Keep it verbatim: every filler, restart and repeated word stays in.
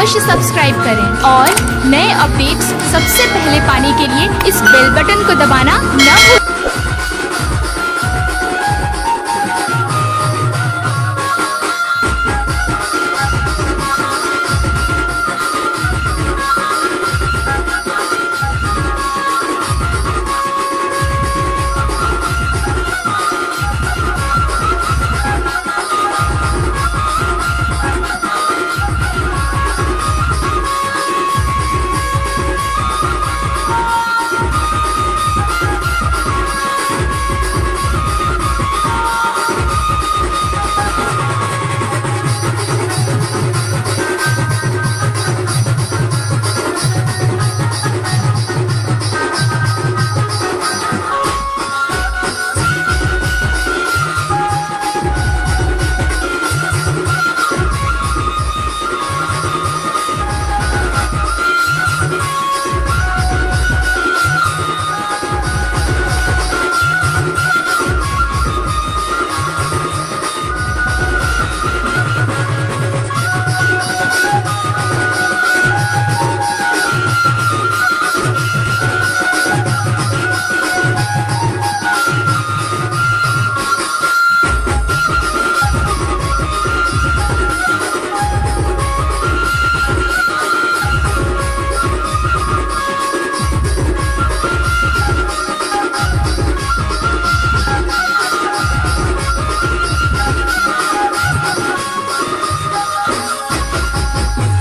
अवश्य सब्सक्राइब करें और नए अपडेट्स सबसे पहले पाने के लिए इस बेल बटन को दबाना न भूलें।